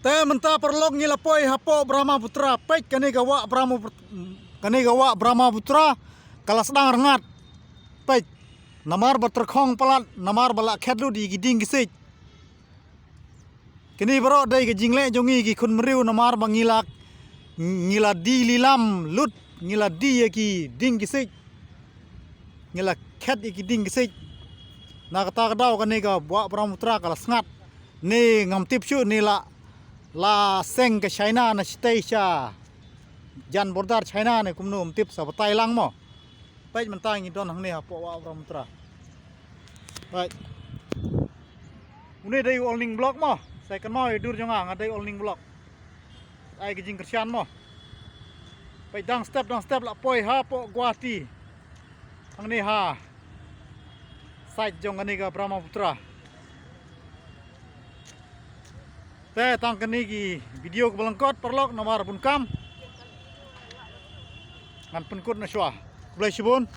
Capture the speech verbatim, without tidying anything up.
Te mynta paralok ngi la poi hapoh Brahmaputra, peit kane ka wah Brahmaputra, kane ka wah Brahmaputra ka la sdang rngat. Peit, namar ba tyrkhong palat, namar ba la khet lut ïa ki dieng ki siej. Kine baroh dei ka jingleh jong ngi ki khun briew, namar ba ngi la, ngi la die lilam lut, ngi la die ïa ki dieng ki siej. Ngi la khet ïa ki dieng ki siej. Na kata ka daw kane ka wah Brahmaputra ka la sngat. Ne ngam tip shuh ne la, la seng ka China na shatei sha jan border China ne kumno ngam tip, sa batai lang mo. Peit mynta ngi don hangne hapoh wah Brahmaputra. Peit. Une dei u Olning Block mo. Sa kynmaw ïa dur jong nga, nga dei Olning Block. Ai ka jingkyrshan mo. Peit dang step dang step la poi hapoh Guwahati. Hangne ha side jong kane ka Brahmaputra. Te tang kane ki video kaba lyngkot paralok, namar bun kam. Ngan pynkut na shuwa. Khublei shibun.